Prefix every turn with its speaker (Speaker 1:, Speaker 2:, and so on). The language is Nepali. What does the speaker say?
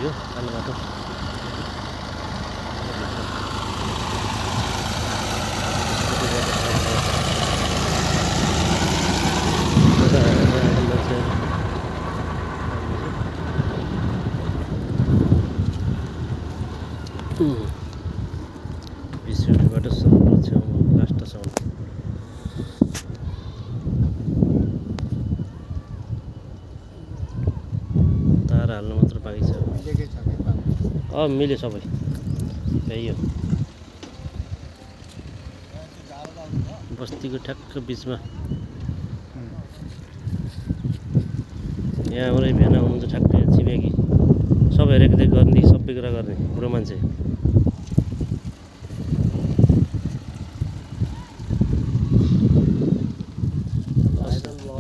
Speaker 1: यो कालो बाटो बिसबाट सम्म छेउमा लास्टसम्म तार हाल्नु मात्र बाँकी छ। मिल्यो सबै त्यही हो। बस्तीको ठ्याक्क बिचमा यहाँ एउटै बिहान आउनुहुन्छ ठ्याक्कै छिमेकी सबै हेरेको देख गर्ने सबै कुरा गर्ने बुढो मान्छे।